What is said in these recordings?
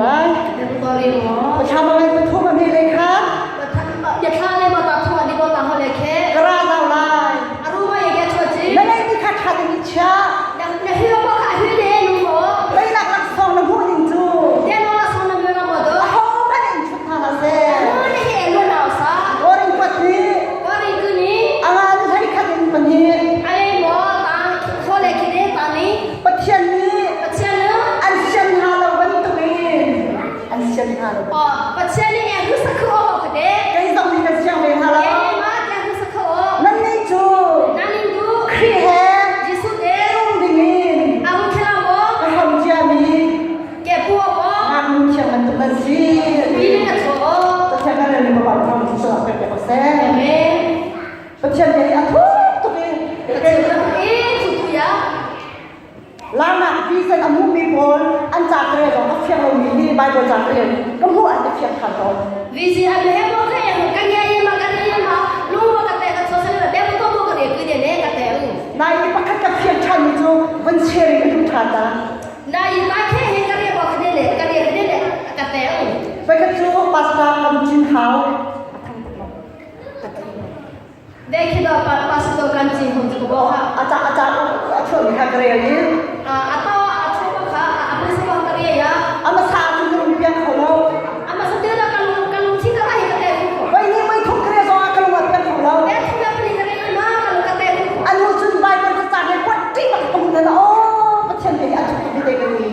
Ka ra zau lai. Na ngeihmi kha ṭha tein i chiah. Teinak laksawng na hmuh ning cu ahohmanh in chut hna hlah seh. Korin kuat nih a ngan 11 in pahnih. Pathian nih an sian hna lo bantukin an sian hna lo. Pathian nih Kei zong nih kan siang ve hna lo. Nannih cu Khrih he um dingin ka hrom ciami ngaknu thiang bantuk nan si. Pathian kan rel ning Bawipa thawng cu pek ko seh. Pathian bia hi a thuk tuk i Lanak vision a hmuhmi pawl an ca ka rel zong a fiang lomi hi Bible ca ka rel ka hmuh ah ka fiang ṭhan tawn. Vision a he mo kha yang kan ya ye ma kan ye ma lu ma ka te ka cho sa le be ko ko ka re ku de ne ka te u. Nai i pakhat ka fiang ṭhan mi cu van share ka duh ṭhan ta. Na i ma khe he ka re bo ka de le ka re ka de le ka te u. Pakhat cu pastor Kam Cin Hau A ca a chuahmi kha ka rel i a hmasa ahcun ka lung piang kho lo. Voi hnih voi thum ka rel zongah ka lung a piang kho lo. A nu cun Bible ka cang i kuat ṭih bak ka hmu na aw Pathian bia hi a thuk tuk te ka ni.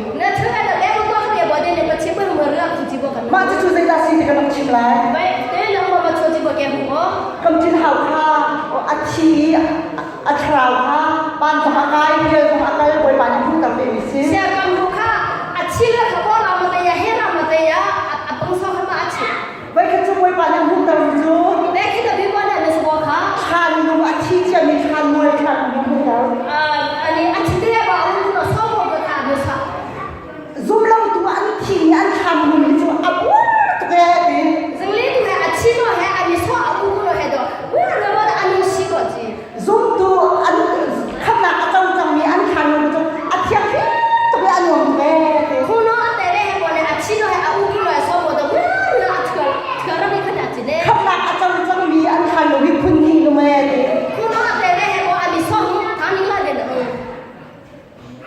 Mah cucu zeidah si ti ka rak chim lai. Kam cin hau kha a thi i a thlarau kha van zong a kai hell zong a kal Bawipa nih hmuhter ve mi si. Voikhat cu Bawipa nih a hmuhter mi cu thlan lung a thi ciami thlan mual thlan lung a hmuhter. Zumlotu an thi i an thlam lung hi cu a buar tuk ee ti. Zumtu an khamnak a co cangmi an thlan lung cu a thiang tuk i a nuam tuk ee ti. Khamnak a co cangmi an thlan lung hi phun hnih lung ee ti.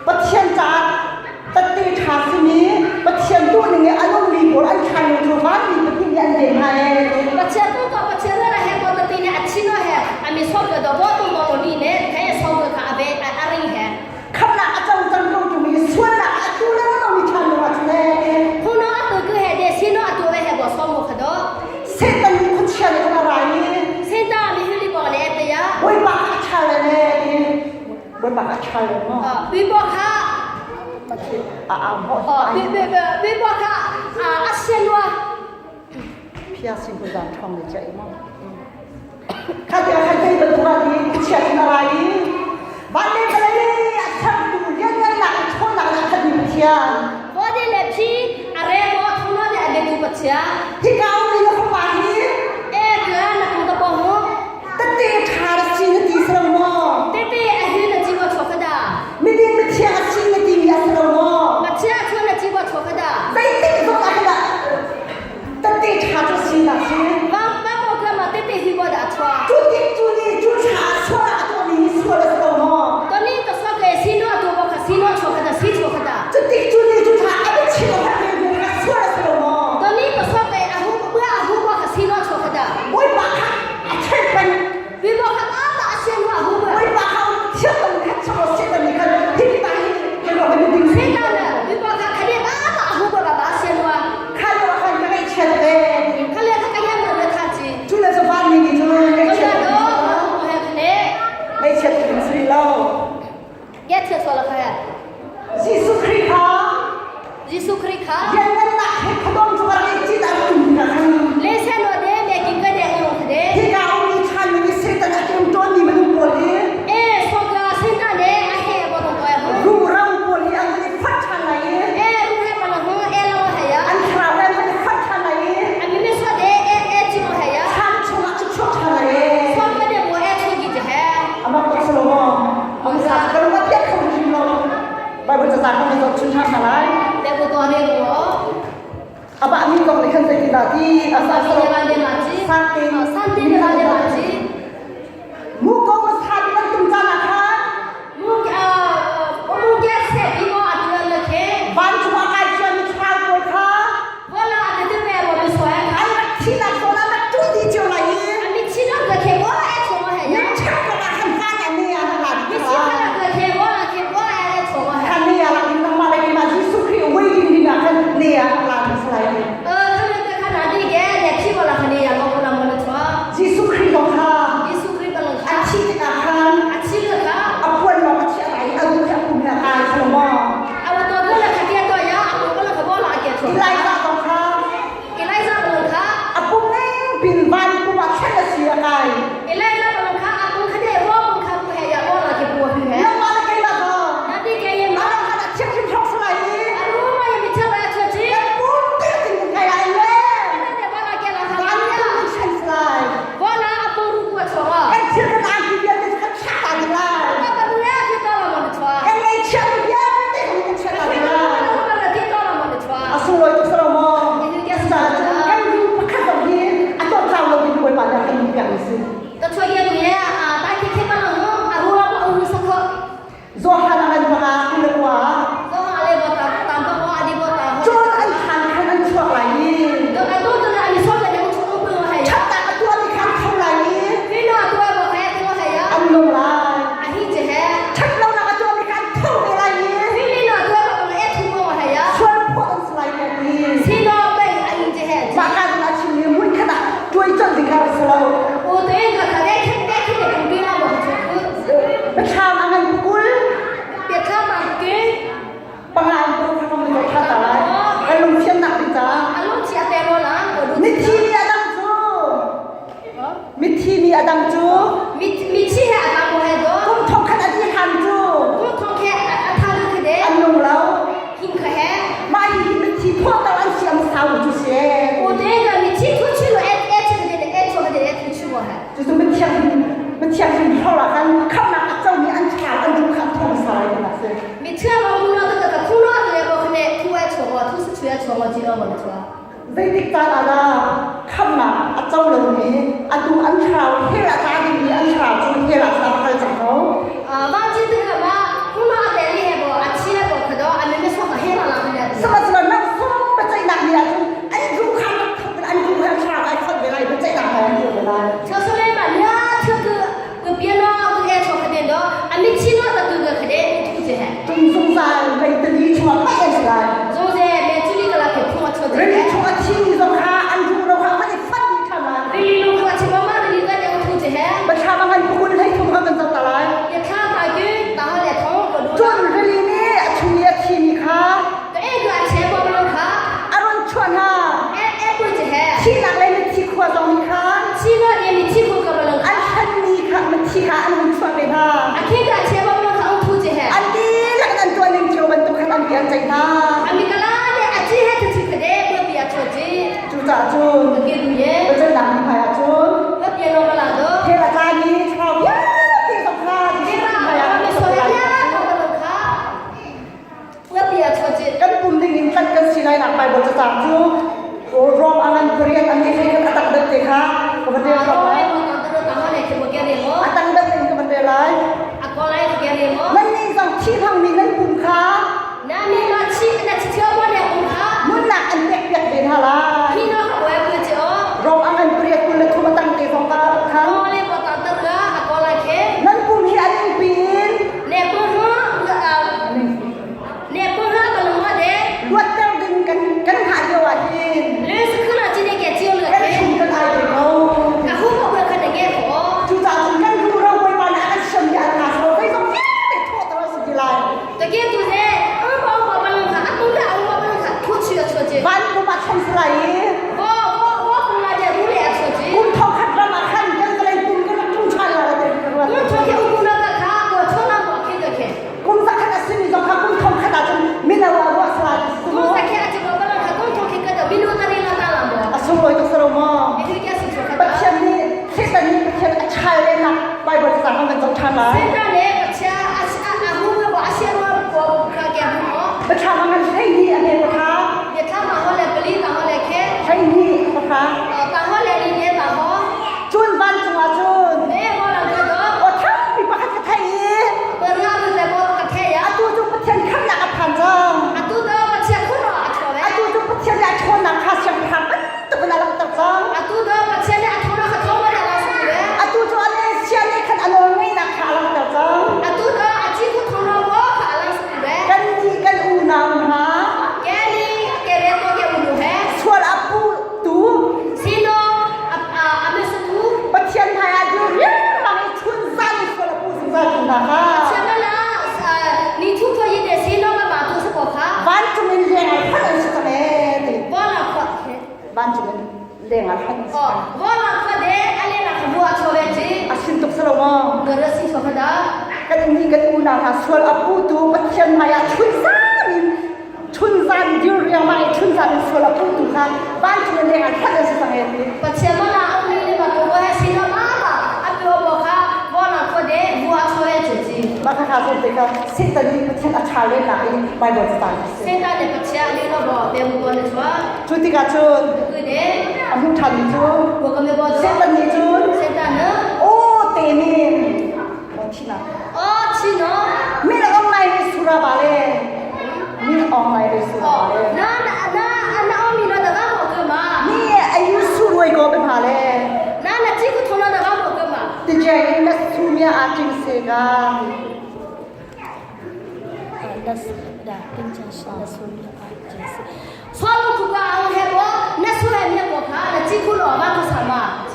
Pathian caah tette ṭha simi Pathian duhning i a nungmi pawl an thlan cu vanmi pahnih nih an ven hna ee. Pathian tu ko Pathian ra he ko tati ne a chino he a mi som do bo tu bo ni ne kai som ka ave a ring he. Khamnak a co cang ko ṭung i sualnak a tu le lo mi ṭhan lo ah cun ee. Khuno a tu ku he de sino a tu he bo som mo khado. Satan nih khuachia nih kan a rai i. Satan mi huli bo le te ya. Bawipa a ṭha le ne ti. Bawipa a ṭha le maw? Pipo kha a au ho. Pipo kha a sianwa. Phia sin ko zan thong le chai mo. Kha te kha te bantuk ah ti khuachia in a rai i van le vawlei a sertu lianngan nak i ṭhawnnak in a khatmi Pathian. Vawlei le phi a re maw thawnglo le a biatu Pathian. Hika um i na fapa hi E ka na kong ka pong mu. Tete ṭha na si na ti si lo maw? Tete a hi na ci wa chuak da. Miding mithiang a si na timi a si lo maw? Pathian a chuan na ci wa chuak da. Zeitik zong ah hin ah tete ṭha cu si na si. Ma ma mo ka ma tete hi wa da chua. Cu tik cu ni cu ṭha sual ah a tuahmi hi sual a si lo maw? To ni to sa ke si no tu wa kha si no chuak da si chuak da. Cu tik cu ni cu ṭha a biachim a herh mi kha sual a si lo maw? To ni to sa ke a hu bua a hu wa kha si no chuak da. Bawipa kha a ṭhen peng. Bibo kha a ta a sian wa hu ba. Bawipa kha thiam lo khan chang Satan nih khan hi ta hi kan rak i ding Satan bibo kha khane ba ta hu ba ba sian wa. Kha lo khan ka ngaihchiat ve. Kha le kha ka yam na kha chi. Cu le zavan mi nih cun ngaihchiat do he khane. Ngaihchiat ding si lo. Get thia sola kha. Jesuh Khrih kha Jesuh Khrih kha lianngannak he khuadawm cu ka rak i cit a tum ka khan. Le se no de me king ka de ngong de. Hi ka um mi chan mi Satan a tum tawn mi minung pawl hi E so ka Satan le a he bo tong ko hu. Ru ram pawl hi an i fat than lai i. E ru he pa hu e lo he ya. An thlarau he an i fat than lai i. A mi mi so de e e chi mo he ya. Chan chungah cu chuak than lai i. So ka de mo e chu gi je he. Amah tak salo mo. Ang sa ka lu ma piak kho hrim lo. Bible ca cang kan zoh chun ṭhan hna lai. Te bu to ne ro. mi zong nih khan zeitindah ti a sa Santin Muko san kan tum caan ah khan vancung ah kai ciami thlarau pawl kha an rak thihnak zawn ah rak ṭum dih cio lai i ṭhek ko ah khan van ah ne ah na la dih kha. Khan ne ah lak in nangmah le keimah Jesuh Khrih waiting ding ah khan ne ah na la dih lai. Jesuh Khrih zong kha a thih tikah khan a puan lawng a chiah lai i a ruh he a pum he a kai kho maw? Elijah zong kha a pum ning pin van pum ah thlen a si a kai. Nangmah le keimah zong a ram ah thiamhrim hrawk si lai i kan pum te tin kan kai lai le van pum in thlen si lai. Kan thil kan angki vialte cu kan chiah ta ding lai. Kan ngeihchiahmi vialte zong kan chiah ta ding lai. A sunglawi tuk si lo maw? Cucaah cun kan ru pakhat zong hi a tawtlau lo ding Bawipa nih a kan duhpiak mi si. Johan a ngan bak ah 22 ah cun an thlan khan an chuak lai i ṭhatnak a tuahmi kha an tho lai i an nung lai. Ṭhatlonak a tuahmi kha an tho ve lai i sual phawt an si lai tiah ti. Mah ka zong ah chimmi hmunkhat ah ṭuai colh ding kha a si lo. Biathlam a ngan 20. Panga in puruk kha kan ṭha ta lai. Kan lungthiannak ding caah. Mithi mi a dang cu. Mithi mi a dang cu. Kum thong khat a dih hlan cu. An nung lo. Mah hihi mithi thawhter an si am sau cu si. Cucu mithianghlim mithianghlim hlor ah khan khamhnak a comi an thlau an ruh kha an thong hmasa lai tinak si. Zeitik caan ah dah khamhnak a co lomi atu an thlarau hell ah tla dingmi an thlarau cu hell ah sa va kal cang ko. Sihmanhsehlaw nang sung biaceihnak ni ahcun an ruh kha an rak thok in an ruh he an thlarau ai fonh ve lai biaceihnak hmai an dir ve lai. Tung zungzal meitali chungah paih an si lai. Rili chung a thimi zong kha an ruh ro kha an i fonh dih ṭhan lai. Biathlam a ngan pukul 13 kha kan zoh ta lai. Cun rili nih a chung i a thimi kha a run chuah hna. Thihnak le mithi khua zong nih khan an hlanmi kha mithi kha an hun chuah ve hna. An dihlak in an tuah ning cio bantuk khan an bia an ceih hna. Cucaah cun biaceihnak ni hmaiah cun hell a tlami thlarau vialte zong kha Jesuh Khrih hmaiah an chuak lai. Kan pum ding in tlanh kan si lainak Baibal cacang cu Rom a ngan pariat a mi hlei khat a tang deuh te kha ka van rel tuah lai. A tang deuh in ka van rel lai. Nannih zong thi hmangmi nan pum kha nunnak an pekpiak ve hna lai. Rom a ngan pariat 23 a tang te zong ka khan. Nan pum hi a ningpi in luatter ding kan kan hngah lio ah hin kan chung kan ai ve ko. Cucaah cun kan ru ro Bawipa nih a kan siam i an nga so zeizong vialte thawhter a si ti lai. Van kum ah thlen si lai i kum thongkhat ram ah khan kan vawlei pum kan rak ṭum ṭhan lai ti ka ruat. Kum zakhat a simi zong kha kum thongkhat ahcun mino ah ruah sala ti si mu. A sunglawi tuk saro maw? Pathian nih Satan nih Pathian a chal lenak Bible cacang kan zoh ṭhan lai. Biathlam a ngan 12 a hme pakha. Vancung in leng ah hran Oh, vola khade ale la khabua chove chi. A sin tuk salo maw? Gara si so khada. Kan ni kan unau hna sual a putu Pathian hmai ah chunzan in chunzan dir riangmang i chunzan in sual a putu kha vancung in leng ah hran an si cang e ti. Pathian mana umi ni ma ko he sin ma ba api bo kha vola khade bua chove chu chi. Mah kha kha te kha Satan nih Pathian a ṭha len nak i Bible ca a si. Satan nih Pathian nih no bo te mu ko ne chua. Cu tikah cun a hmuh ṭhanmi cu Satan nih cun aw te nih aw thina min aung nai le sura ba le min aung nai le sura ba le ni ayu su ruai ko be pha le ti jai na su mia a ching se ga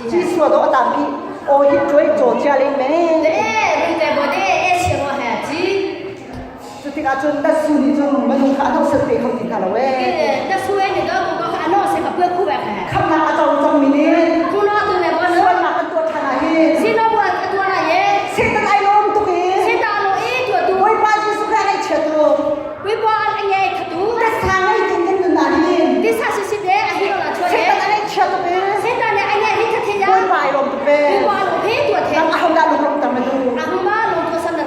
Jesuh do a tam pi o hi chuai chaw chia ling me. Cu tikah cun na su nih cun minung kha a no sel pe kho ti hna lo ee. Khamnak a co cangmi nih sualnak kan tuah ṭhan ah hin Satan ai lawm tuk i Bawipa Jesuh Khrist a ngaihchia tuk. Tasa ngei tin kan nun ah hin Satan a ngaihchia tuk i Bawipa ai lawm tuk ve. Nang ahodah lunglawmhter na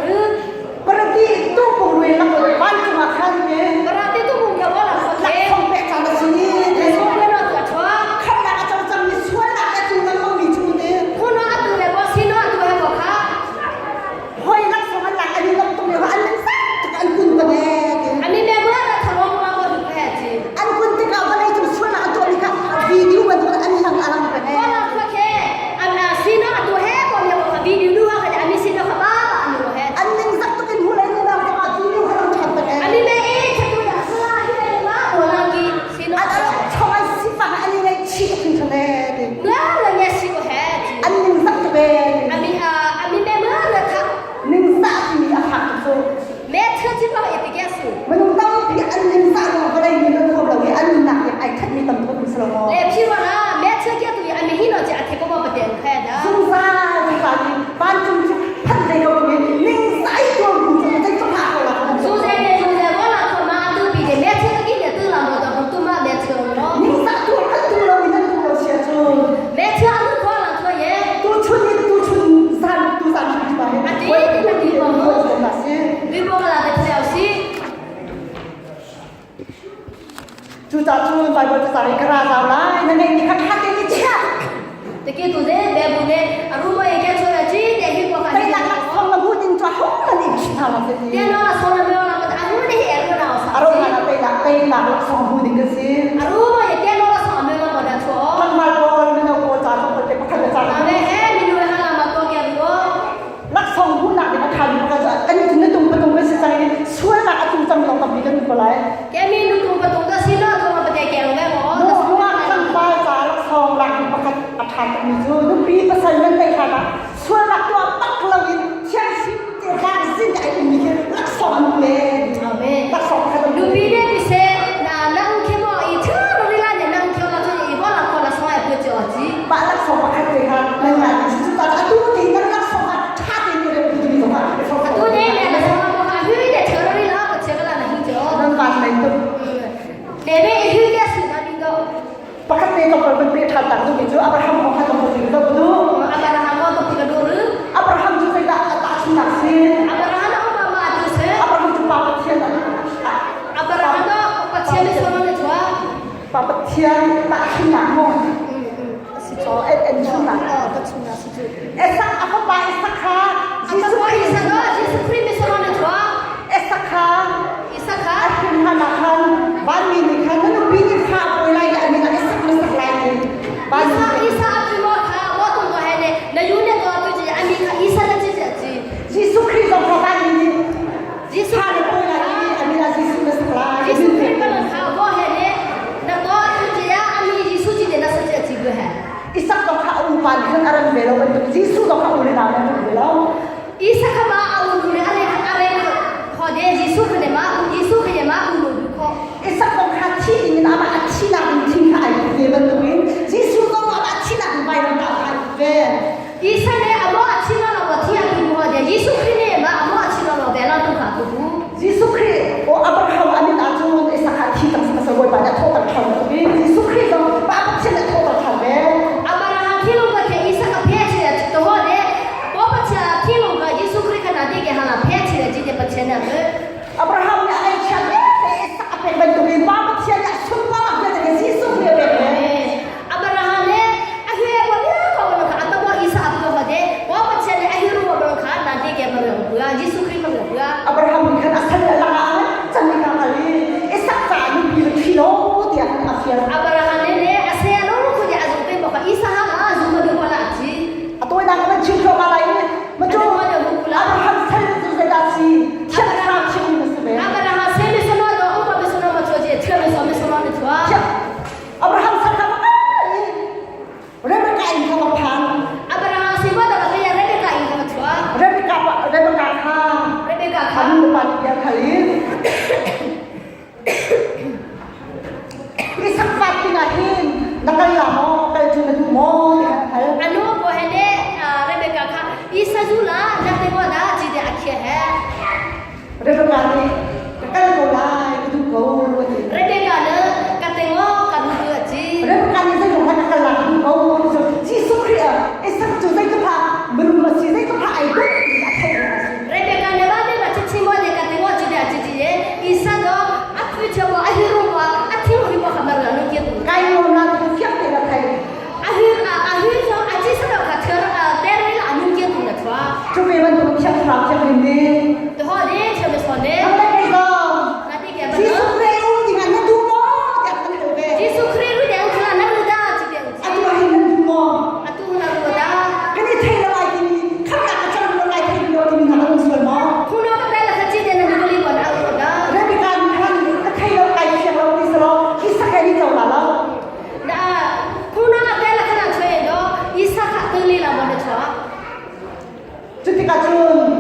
duh? Parati tu pung rui lak vancung ah khan laksawng pek caan a si. Khamnak a co cangmi sualnak a tu lengmangmi cu ti. Hoi laksawng an lak an i lawmh tuk lio an min fak tuk an kun pa ne ti. An kun tikah vawlei cung sualnak a tuahmi kha video bantuk an lang a lang pa ne. An ningzak tuk in hulei ni nang zongah video kha lang ṭhan pa ne. An alok chong an sifak an i ngaihchih tuk hringhran ee ti. An ningzak tuk ee. Ningzah timi a fak tuk cu. Minung tampi an ningzah ruang vawlei mi nan huam lo i an nunnak nih ai khatmi tam tuk an um si lo maw? Zungzal zungzal i vancung cu phanh ve ko ding in ningzah i tuar bu cu zeitluk hlah ko la Ningzah tuar kan tu lo i nan tu lo sia cu. Tuchun in tuchun zan tu zan hrim ba hin Cucaah cun Baibal ca i ka ra zau lai na ngeih ni kha ṭha tein i chiah. Teinak laksawng na hmuh ding cu ahohmanh nih chim hna lo si ti. A ro hlan ah teinak teinak laksawng hmu ding kan si. Tlangval pawl mino pawl ca tlawmpal te pakhat le ca laksawng hmuhnak ding a ṭha bik pakhat cu kan cu nutung patung kan si cang i sualnak a tung cang lo tampi kan um ko lai. Nungak tlangval ca laksawng lak ding pakhat a ṭha tukmi cu nupi pasal nan neih hlan ah sualnak tuah bak loin thianghlim te ralzin ai ummi khi laksawng an hmu ee. Laksawng pakhat an hmu. Nupi le pise na nang khe mo i thu ri la ne nang khe la chu i bo la ko la soi pu cho chi. Mah laksawng pakhat te kha nan ngai mi cu ta atu ti nan laksawng kha ṭha tein i rem tu mi zong ah Atu ne ne la song mo kha hui de thu ri la ko che la na hi cho. Nan van nei tuk. Ne me i hui de su na ding do. Pakhat te tlawmpal van pe ṭhan tak duhmi cu Abraham kong kha tlawmpal ti ka du. Abraham ko to ti ka du ru. Abraham cu zeidah a tahchunhnak si? Abraham o ma ma tu se. Abraham cu pa Pathian Abraham no Pathian ni sono ne chua. Pa Pathian tahchunhnak mu. Si cho en en chunnak. Oh, tahchunhnak si cu. Esak a fapa Isak kha Jesuh Khrih Isak no Jesuh Khrih mi sono ne chua. Esak kha Isak kha a hrin hlan ah khan vanmi nih khan na nupi nih fa a pawi lai i a min ah Isak na sak lai ti. Vanmi Isa Isa a pi mo kha mo tung ko he ne na yu ne to tu ji ami kha Isa na chi chi. Jesuh Khrih zong kha vanmi nih Jesuh fa na pawi lai i a min ah Jesuh na sak lai. Jesuh Khrih pa kha mo he ne na to tu ji ya ami Jesuh ji ne na sa chi chi bu he. Isak zong kha a upa nih khan a ran ve lo bantuk Jesuh zong kha u le nau nih an ran ve lo. Isa kha ma a u ne a le a re kho de Jesuh kha ne ma u Jesuh kha ye ma u lu kho. Isak zong kha thi ding in amah a Abraham ne a se lo khu de azu pe mo ka Isahak a azu ma du wala chi. A tawinak kan chim thluahmah lai i macu Abraham sal cu zeidah si thiang thlarau chimmi na si ve. Abraham se mi sono do upa mi sono ma chua je thia mi so mi sono ni chua. Abraham sal kha va i Rebecca in kha va phan. Abraham si mo da ka ya Rebecca in kha va chua. Rebecca Rebecca kha Rebecca kha anu pa bia khal i Isak fat tingah hin na kal la maw kal cu na duh maw ti kha na hal. Anu ko he ne Rebecca kha Isa zu la na te mo da chi de akhia he. Rebecca nih ka kal ko lai ka duh ko a ti. Rebecca ne ka te ngo ka duh ko chi. Rebecca nih zeitluk hmanh a kal la ka duh ko ti cu Jesuh Khrih ah Isak cu zeitluk ha minung a si zeitluk ha ai duh ti a theih a si. Rebecca ne ba de ma chi chi mo de ka te ngo chi de chi chi ye Isa do a phu che bo a hi ru wa a thi ri bo kha mar la nu ke tu. Kai nuam la tu fiak te la thei. A hi a hi so a chi sa do ka thar te ri la nu ke tu na thwa. Cu ve bantuk thiang thlarau thiang lim nih To ho de che me so ne. Nang le kei zong Na ti ke ba. Jesuh Khrih um dingah na duh maw tiah kan hal ve. Jesuh Khrih ru de ang khala na ru da chi de. Atu ah hin nan duh maw? Atu na ru da. Kan i thei lo ai timi khamnak ka cang lo lai thei lo timi hna kan um sual maw? Khuno ka pe la kha chi de na lu li bon au ru da. Rebecca nih khan ka thei lo kai fiang lo ti selaw Isak he ni co la lo. Da khuno ka pe la kha choi do Isak kha tu li la bon de chwa. Cutikah cun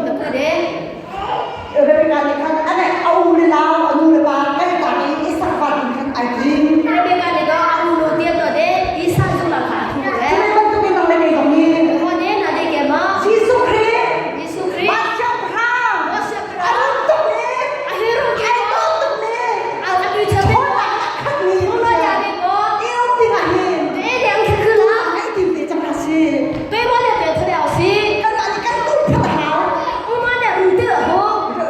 Rebecca nih khan a nek a u le nau a nu le pa kal tak i Isak fa in khan ai tim. Rebecca nih do a u nu tia to de Isak zu la kha thu ve. Cu bantuk in nang le kei zong nih Ho de na de ke ma Jesuh Khrih Jesuh Khrih Vansiangpahrang Vansiangpahrang a rung tuk ni a hiru ki ai dawt tuk ni a a tu cha Thawn a khat ni Uno ya de ko i um ding ah hin te de ang khư la ai tim te chang ha si Te mo le te thale au si Kan mah nih kan tum phat a hau. Uma le ru te ho.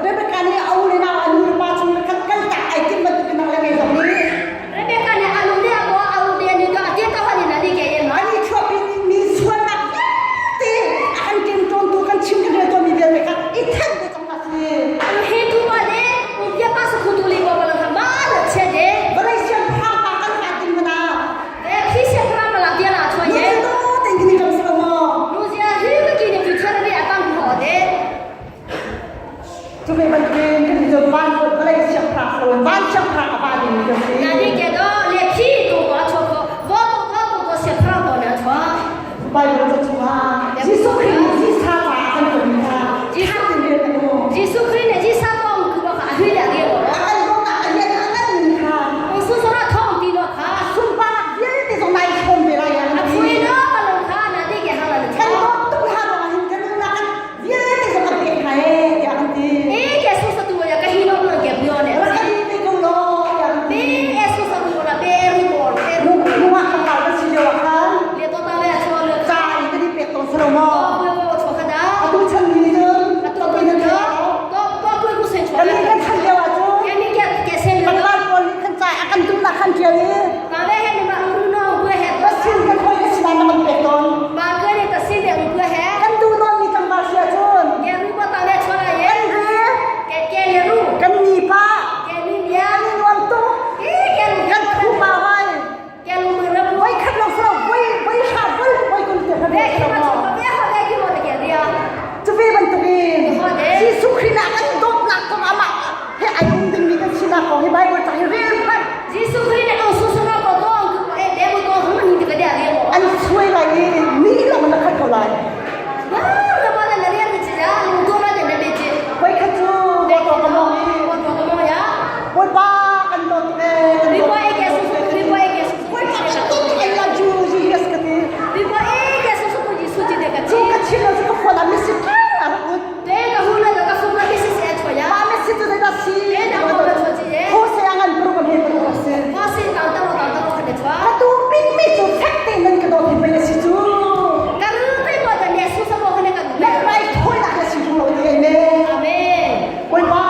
Rebecca nih a u le nau a nu le pa chung le khat kal tak ai tim bantuk in nang le ngei zong nih. Rebecca nih a lu le a a u le ni do a ti ta ni na ni ke ye ma. Ani chuahpi mi sualnak vialte a kan ṭemṭawntu kan chim kan rel tawnmi vialte kha i thanh ve cang hna si. He tu ma le u bia pa sa khu tu li ko ba la ma la che de. Vawlei siangpahrang pa kan va ding mana. Cu ve bantukin kan cu van vawlei siangpahrang si loin van siangpahrang a va dingmi kan si. Bible ca chungah Jesuh Khrih nih Zisa caah kan tonmi kha ṭha tein rel kan u. Jesuh Khrih nih Zisa tong ku ba kha a hui le a ge A kan dawtnak a lian a nganmi kha a sunparnak vialte zong nai hrawm ve lai ah A phui no balong kha na ti ke hang la Kan dawt tuk hna ruangah hin kan nunnak kan vialte zong kan pek hna ee tiah kan ti. E ke su sa tu ya ka hi no no ke bio ne. Rak kan pe ko law tiah kan ti. Be e su sa tu la be ru ko be ru. Nungak kan kal kan si lio ah khan Le to ta le cho le ca in kan i pek tawn si lo maw? Ko ko cho kha da. Atu chan mi nih cun Atu to pin an to lo. to to ku ku sen cho. Kan nih kan chan lio ah cun Ke ni ke ke sen le. tlangval pawl nih khan ca a kan tumnak khan ṭial i Ta ve he ni ma ru no ku he. ka sin kan hawi ka sinah na kan pek tawn. Ma ke ni ta sin le ku he. Kan duh nawnmi tlangval si ahcun Ke ru ba ta le cho la ye. kan ri Ke ke le ru. kan ni pa Ke ni nia. kan i nuam tuk E ke ru kan thu pa vai Ke lu mu ra bu. voi khat lo slo voi voi sha voi voi kun te Be ki ma cho be ha be ki mo te ke ria. Cu ve bantukin Jesuh Khrih nak kan dawtnak kong amah he ai um dingmi kan sinak kong hi Bible ca hi rel hmanh. Jesuh Khrih nih ang susuna ko to ang ku e de bu to hum ni te ka dia ria mo. An suai lai i ni long na khat ko lai. Ma na ba na ria ni chi ya lu to na de na be chi. Voi khat cu motor ka mong i Mo to ka mo ya. Bawipa kan dawt tuk ee kan Bi dawt bo e ke su su bi bo e ke su su. Bawipa kan dawt tuk I love you Jesus ka ti. Bi bo e ke su su ku Jesu ji de ka Cu chi. ka chim lo cu ka phone ah message a rak ut. Te ka hu na ka fu na bi si si a chwa ya. Mah message cu zeidah si? Te na ko na chwa chi ye. Ho se a ngan pru ka he pru ka si. Ho si tang tang tang tang kha de chwa. Ka tu pin mi cu fek tein nan ka dawt hi pei a si cu. Ka ru te mo da ne su sa mo kha ne ka Nan rai thawinak na si ṭung lo ti amen. Amen. Bawipa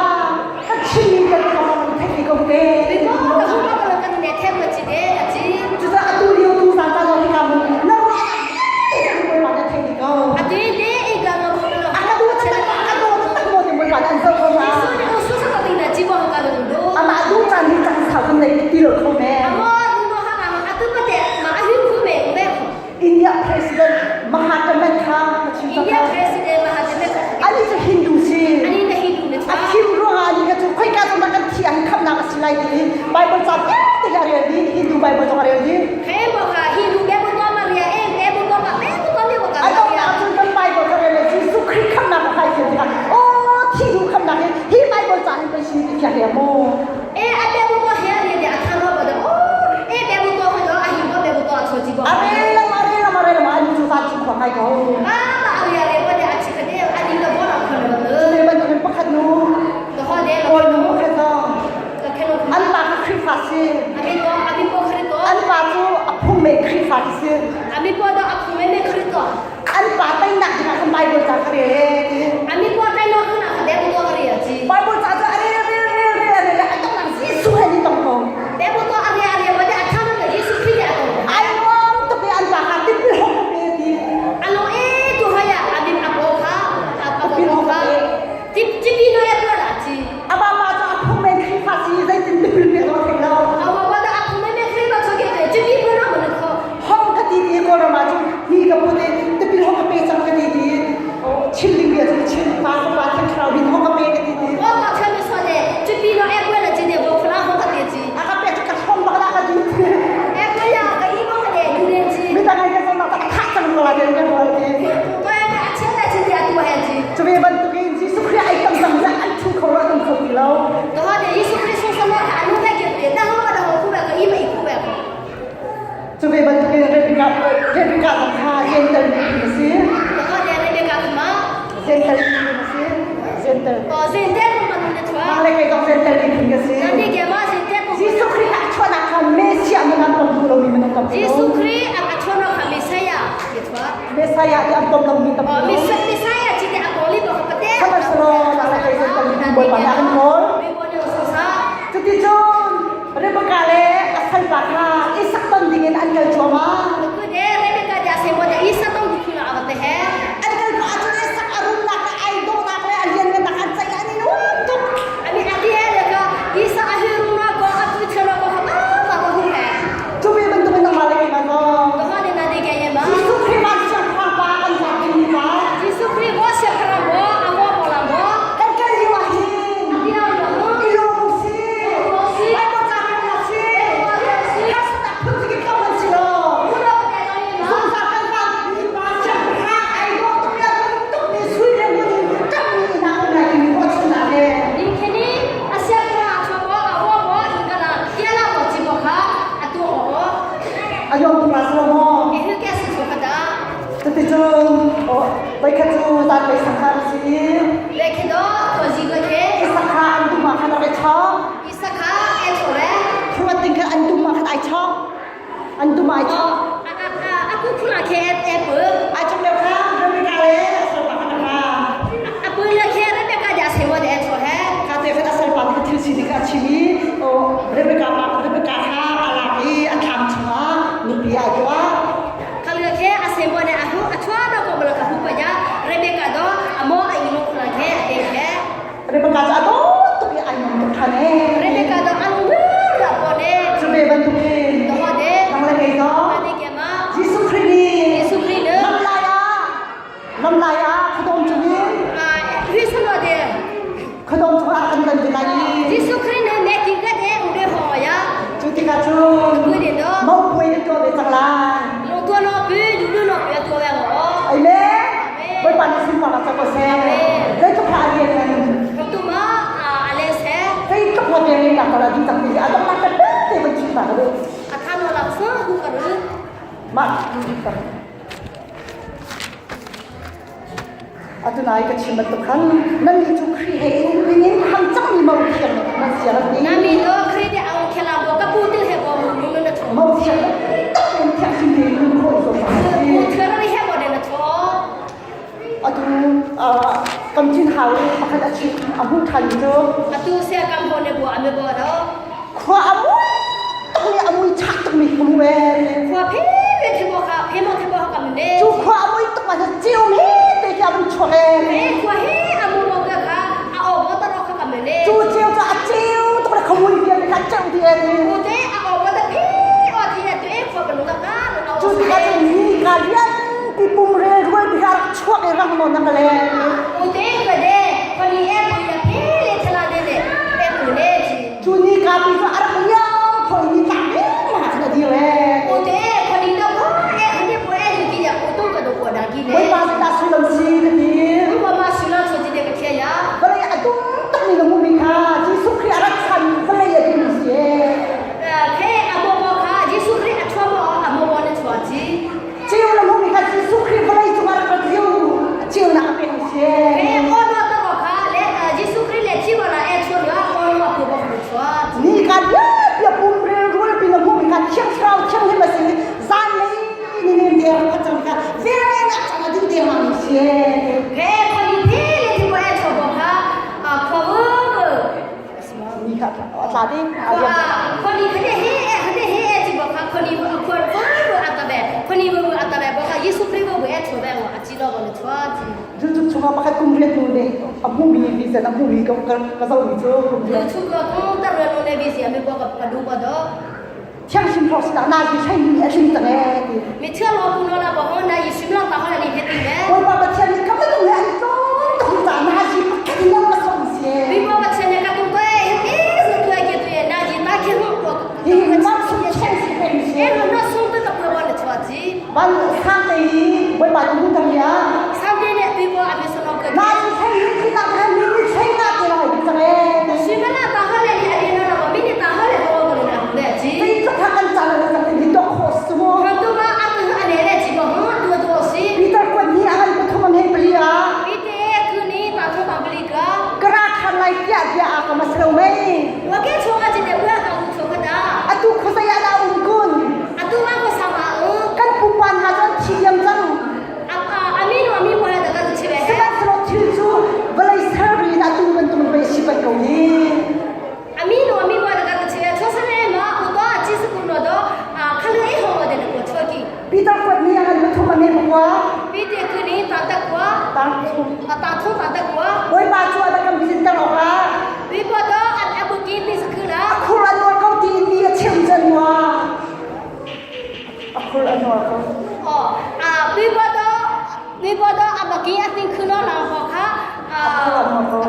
ka chimmi kan ka kan theih ko te. Bi ko ka hu ka ka ne them ka chi de a chi. Cucaah atu lio tu zan ca zong hika mun na ruah Bawipa na theih ko. A ti de e ka nga mo na. A ka du tak a do tak mo ti Bawipa an zoh ko hna. Jesu ne su sa ka ti na chi bo ka lu do. Amah du caan hi caan sau kan nei ti lo kho men. Amo du no ha lai ti Bible ca vialte hi a rel dih Hindu Bible zong a rel dih. A donghnak cun kan Bible kha rel le Jesuh Khrih khamhnak a kai thiam tikah aw thi duh khamhnak hi hi Bible ca hin pei si ti khi a rel maw? A rel lam a rel lam a rel lam an cu zan cu khua ngai ko. Cu bantukin pakhat nu Kawl nu pakhat zong an pa kha Khrihfa si. An pa cu a phung me Khrihfa si. An pa teinak dingah khan Bible ca kha rel e ti. Bible ca cu a rel rel rel rel a rel a tongnak Jesuh he ni tong ko. Ai nuam tuk i an pa kha tipil hong ka pe ti. Tipil hong ka pe. A pa pa cu a phung men Khrihfa si zeitin tipil pe zong a thei lo. Hong ka ti ti Kawlram ah cun mi ka put i tipil hong ka pe cang ka ti ti chim ding bia cu chim pa fapa thiang thlarau min hong ka pe ka ti ti. A ka pek cu ka hrom bak la ka ti. Midang ai ka zong nak a thah cang ko la ti kan rual ti. Cu ve bantukin Jesuh Khrih ai tam cang an thu kho lo an kho ti lo. Cu ve bantukin Rebecca Rebecca zong kha Gentile miphun a si. Gentile miphun a si. Gentile. Mah le kei zong Gentile miphun ka si. Jesuh Khrih a chuahnak kha Messiah min an pom duh lomi minung tampi Jesuh Khrih a chuahnak kha Messiah Messiah ti an pom lomi tampi Messiah ci te a kawl i pate Sihmanhsehlaw mah le kei Gentile miphun Bawipa nih a kan kawl. Cuticun Rebecca le a salpa kha Isak ton dingin an kal cuahmah. An kal pah ahcun Isak a rumnak le ai dawhnak le a lianngannak an ceih an i nuam tuk. Cu ve bantukin nangmah le keimah zong Jesuh Khrih vancung pa kan zak dingmi pa kan kal lio ah hin i lawm u sih. Bible ca kan hna sih. Harsatnak phun kip tong an si lo. Zungzal kan van mi pa siangpahrang ai dawh tuk le rum tuk mi sui le ngun in ṭammi inn ah um lai timi ruahchannak he. A yong tuk la si lo maw? Cuticun voikhat cu zanlei sangha a si i Isakha an dum ah khan a rak i chawk. Thruat ding kha an dum ah khan ai chawk. An dum ai chawk. Ai chawk lio kha Rebecca le a salpa khan a ra. Kha te khan a salpa nih thil sining kha a chim i Rebecca pa Rebecca kha a lak i a thlam chungah nupi ai tuah. Rebecca cu a dawt tuk i ai nuam tuk ṭhan ee. Cu ve bantukin nang le kei zong Jesuh Khrih nih lamlai ah lamlai ah khuadawm cungin khuadawm cungah kan dan te lai i cu tikah cun mopuai na tuah ve cang lai. Amen. Bawipa nih sunparnak cang ko seh. Zeitluk hla a lian ngan. Zeitluk hla lian ngan ka la ding tak ti a donghnak ka te van chim ta ka duh. Mah Atu nai ka chim bantuk khan nannih cu Khrih he in ring in ham cangmi mo thiang nan si a ti. Nami to Khrih de ang khela bo ka pu til he bo mu nu na chu. Mo thiang tak in thiang sin te nun khawh so sa. Pu thar ri he bo de na chu. Atu kam chin hau pakhat a chim a hmu than cu. Atu se kam ho ne bo ame bo do. Khua a mui tuk mi a mui chak tuk mi ka mu e. Khua phe pe the bo kha phe mo the bo ka ne. Cu khua a mui tuk ma chiu mi te khi a mun chuak e. E khua he a mu mo ka kha a o bo ta ro kha ka ne. Cu chiu cu a chiu tuk le khamui bia te kha cheu ti e. Cu te a o bo ta phe o thi na tu e khua ka nu ka ka Cu tikah cun ni ka lian pi pum rel rual pi kha rak chuak i rang nawn na ka le. U te ka de khoni e pu ya phe le thala de de e pu le chi. Cu ni ka pi cu ti. Khoni khane he khane he chi bo kha khoni bo akhor bo bo atabe khoni bo bo atabe bo kha Yesu Christ bo bo e chho be ngo achi lo bo le chua chi. Cu chungah pakhat kum riat hnu nih a hmuhmi vision a hmuhmi ka ka zohmi cu kum riat. Cu ka kum tar lo ne visi ami bo ka ka du ba do. Thianghlim thawk sinah nazi thlei mi a tling cang ee ti. Mi thiang lo pu la bo na yi sim lang ta hola ni he ti me. Bawipa Pathian nih ka minung he an tlawm tuk caah nazi pakhat in ka som si. Mi bo Pathian ne ka tung ko e he ti tu ke tu ye nazi ta ke hu ko. Hi mam sung chen si peng si. E no sung tu ka pu bo le chua chi. Ban sang te hi Bawipa nih hu tam ya. Sang te ne pi bo abi sono ke. Nazi thlei hi khi tak han mi ni thlei na te lai cang ee. Si mana ta hola ni abi no bo mi ni ta hola bo bo le na le chi. Zei tluk ha kan caan le cang hi to kho sumo. Kan tu ma atu ane le chi bo hu tu tu si. Peter kwan ni angan pathum an hei pali a. Peter ku ni ta thu ta pali ka. Kara than lai tia tia a ka maslo mei. Wa ke chunga chi te bua ka ku chu ka da. Atu khosaya da um kun. Atu ma ko sama u. Kan pupan ha cun thi diam cang. Ami no ami mo da ka chi be. Sihmanhsehlaw thil cu vawlei ser in atu bantuk pei si pei ko hi. Ami no ami mo da ka chi be. Cho sa ne ma u to chi su kun no do khalu e ho de ko cho ki. Peter kuat ni angan pathum an hei pakua. Peter ku ni ta ta kwa. Ta thum. Ta thum ta ta kwa. Bawipa cu a kan visit ter awkah. Pipa do an abu ki mi sakhu la. A khur an nuar ko ti in mi a chim chan wa. A khur a nuar ko. Oh, a pipa do pipa do abaki a ting khuno la ho kha. A khur a nuar ko.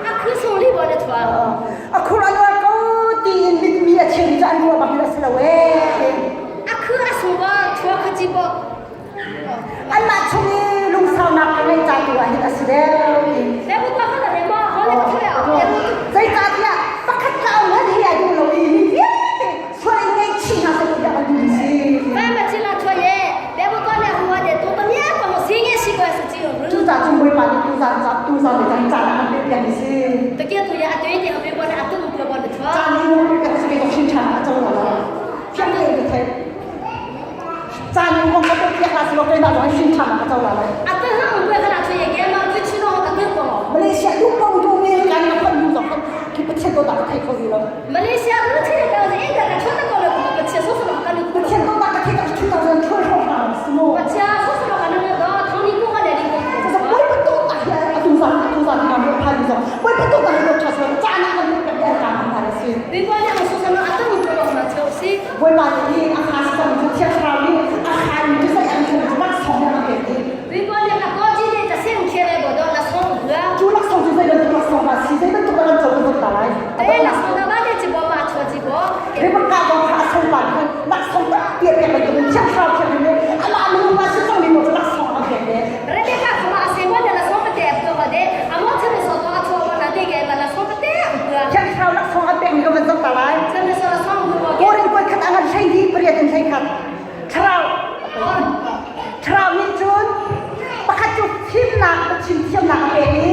A khu sung li bo na thua. A khur a nuar ko ti in mit mi a chim cu an ruah bak in a si lo ee. A khu a sung ba thua kha chi bo. Anmah chung i lungsaunak ka ngeih ca tu ah hin a si deuh ti. Zeicahtiah pakhat ka um hi a duh lo i mi vialte sual in ngaihchih hna seh tiah a duh si. Cucaah cun Bawipa nih tuzan ca tuzan le caan caan ah kan pek piak si. Caan hi kan si ke shin chan a co lo. Fiang tein ka theih. Caan in kong ka piak la si lo keimah zong hin ṭha ka co la lai. Malaysia du ko du mi kan ka phon du zong ki Pathian to ta ka thei kho ti lo. Malaysia lu thi ka e ka ka chota ko lo Pathian so so ka lu Pathian to ta ka thei ka 2012 ha sumo. Pathian so so ka lu do thoni ko ka le ni ko. Sa poi pa to ta hi atu zan atu zan ka mi pha ni zong. Poi pa to ta hi lo cha so cha na ka mi ka ya ka ma si. Bi ko ne so so atu ko ma cheu si. Bawipa nih a kha song cu Thiang Thlarau nih a kha mi cu zei an cu laksawng a pek dih. Cu laksawng cu zei bantuk laksawng dah si, zei bantuk dah kan co kan zong ta lai. Rebecca kong kha a sopa khan laksawng tampi a pek bantukin Thiang Thlarau thianghlim nih amah minung ah si cangmi paoh cu laksawng a pek ve. Thiang Thlarau laksawng a pekmi ka van zoh ta lai. Korin kuat khat a ngan 12 pariat in 11. Thlarau Thlarau nih cun pakhat cu fimnak chim thiamnak a pek i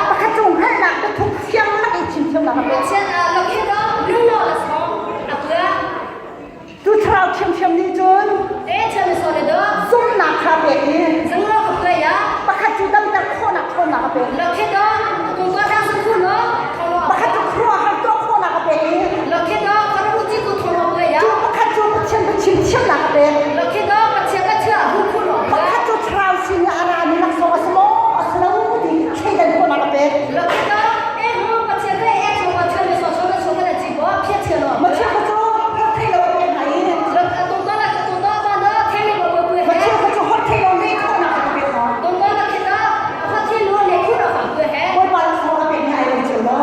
pakhat cu hngalhnak biathuk fiang lak i chim thiamnak a pek. Cu thlarau thiamthiam nih cun zumhnak kha a pek i pakhat cu damter khawhnak ṭhawnnak a pek. Pakhat cu khuaruahhar tuah khawhnak a pek i cu pakhat cu Pathian biachim thiamnak a pek. Pakhat cu thlarau sin i a rami laksawng a si maw a si lo ti thleidan khawhnak a pek. Matthew kha cu holh theih lo a pek hna i Matthew kha cu holh theih lo leh khawhnak a pek hna. Bawipa laksawng a pek mi ai lo cio lo.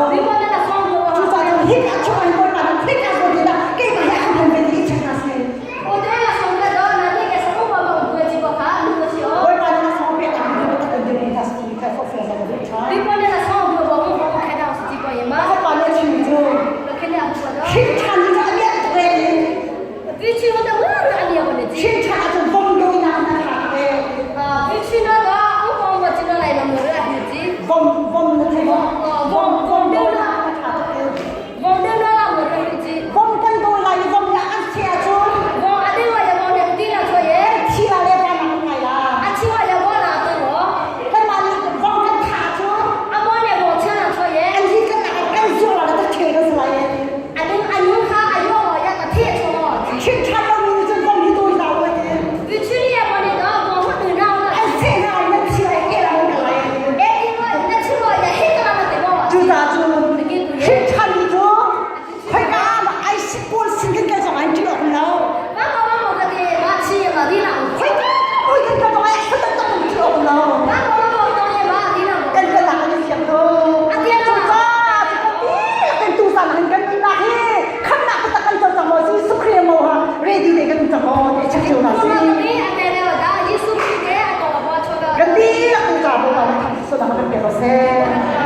Cucaah cun hika chung ah hin Bawipa nih Khrih ah zawn dah keimah hi a kan hman ve ti i check hna sih. Bawipa nih laksawng a pek ah hin kan dirmi hna si ti kha fawhfiang zong a duh ṭhan. Bawipa nih a chimmi cu Khrih ṭhan hi cu a lian tuk e ti. Khrih ṭhan ahcun vom dawinak in a ṭha tuk e. Vom vom na thei maw? Vom vom dawinak in a ṭha tuk e. Vom kan dawi lai i vom nih a kan seh ahcun thi la le van ah kan kai lai. le thang sunak kan pe ko seh.